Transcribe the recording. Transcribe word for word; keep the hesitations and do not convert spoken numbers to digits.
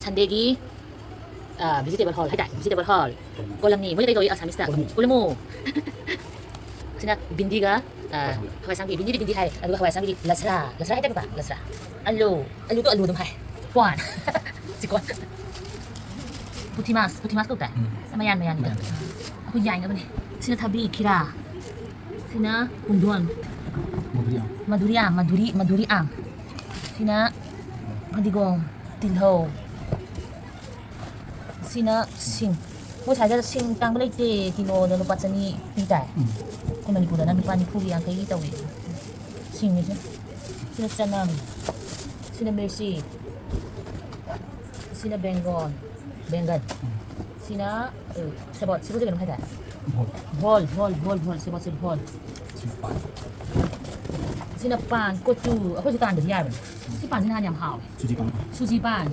ꯁꯟꯗꯦꯒꯤ vegetable hall ꯍꯥꯏꯇꯥꯔꯦ, vegetable hall. ꯀꯣꯂꯝꯅꯤ, ꯃꯣꯏ ꯀꯩ ꯀꯧꯏ ꯑꯁꯥꯃꯤꯁꯇ? ꯀꯣꯂꯝꯅꯤ꯫ ꯀꯣꯂꯝꯃꯨ꯫ ꯁꯤꯅ ꯕꯤꯟꯗꯤꯒ, ꯑ, ꯍꯋꯥꯏ ꯑꯁꯥꯡꯕꯤ꯫ ꯕꯤꯟꯗꯤꯗꯤ ꯕꯤꯟꯗꯤ ꯍꯥꯏ, ꯑꯗꯨꯒ ꯍꯋꯥꯏ ꯑꯁꯥꯡꯕꯤꯗꯤ ꯂꯁ꯭ꯔꯥ꯫ ꯂꯁ꯭ꯔꯥ ꯍꯥꯏꯇꯥꯕ? ꯂꯁ꯭ꯔꯥ꯫ ꯑꯂꯨ꯫ ꯑꯂꯨꯗꯣ ꯑꯂꯨ ꯑꯗꯨꯝ ꯍꯥꯏ꯫ ꯀꯣꯟ꯫ ꯆꯤꯀꯣꯟ꯫ ꯄꯨꯊꯤ ꯃꯥꯁ, ꯄꯨꯊꯤ ꯃꯥꯁ ꯀꯧ ꯇꯥꯏ? ꯎꯝ꯫ ꯃꯌꯥꯟ ꯃꯌꯥꯟꯒꯤꯗꯣ꯫ ꯃꯌꯥꯟ ꯃꯌꯥꯟ꯫ ꯑꯩꯈꯣꯏ ꯌꯥꯏꯅꯕꯅꯦ꯫ ꯁꯤꯅ ꯊꯕꯤ, ꯈꯤꯔꯥ꯫ ꯁꯤꯅ ꯄꯨꯡꯗꯣꯟ꯫ ꯃꯗꯨꯔꯤ ꯑꯥꯝ꯫ ꯃꯗꯨꯔꯤ ꯑꯥꯝ, ꯃꯗꯨꯔꯤ, ꯃꯗꯨꯔꯤ ꯑꯥꯝ꯫ ꯁꯤꯅ ꯐꯗꯤꯒꯣꯝ, ꯇꯤꯜꯍꯧ꯫ ꯁꯤꯅ ꯁꯤꯡ꯫ ꯃꯣꯏ ꯁ꯭ꯋꯥꯏꯗ ꯁꯤꯡ ꯇꯥꯡꯕ ꯂꯩꯇꯦ, ꯀꯤꯂꯣꯗ ꯂꯨꯄꯥ ꯆꯅꯤ ꯄꯤ ꯇꯥꯏ꯫ ꯎꯝ꯫ ꯑꯩꯈꯣꯏ ꯃꯅꯤꯄꯨꯔꯗꯅ ꯂꯨꯄꯥ ꯅꯤꯐꯨꯒꯤ, ꯌꯥꯡꯈꯩꯒꯤ ꯇꯧꯏ꯫ ꯁꯤꯡꯅꯤꯁꯦ꯫ ꯁꯤꯅ ꯆꯅꯝ꯫ ꯁꯤꯅ ꯃꯤꯔꯆꯤ꯫ ꯁꯤꯅ ꯕꯦꯡꯒꯣꯟ꯫ ꯕꯦꯡꯒꯟ꯫ ꯎꯝ꯫ ꯁꯤꯅ, ꯑ, ꯁꯦꯕꯣꯠ꯫ ꯁꯦꯕꯣꯠꯁꯦ ꯀꯩꯅꯣꯝ ꯍꯥꯏꯇꯥꯏ? ꯚꯣꯜ꯫ ꯚꯣꯜ, ꯚꯣꯜ, ꯚꯣꯜ, ꯚꯣꯜ꯫ ꯁꯦꯕꯣꯠꯁꯦ ꯚꯣꯜ꯫ ꯁꯤꯅ ꯄꯥꯟ꯫ ꯁꯤꯅ ꯄꯥꯟ, ꯀꯣꯆꯨ꯫ ꯑꯩꯈꯣꯏꯁꯨ ꯇꯥꯟꯗꯗꯤ ꯌꯥꯔꯕꯅꯦ꯫ ꯁꯤ ꯄꯥꯟꯁꯤ ꯅꯍꯥꯟ ꯌꯥꯝ ꯍꯥꯎꯋꯦ꯫ ꯁꯨꯖꯤ ꯄꯥꯟ꯫ ꯁꯨꯖꯤ ꯄꯥꯟ꯫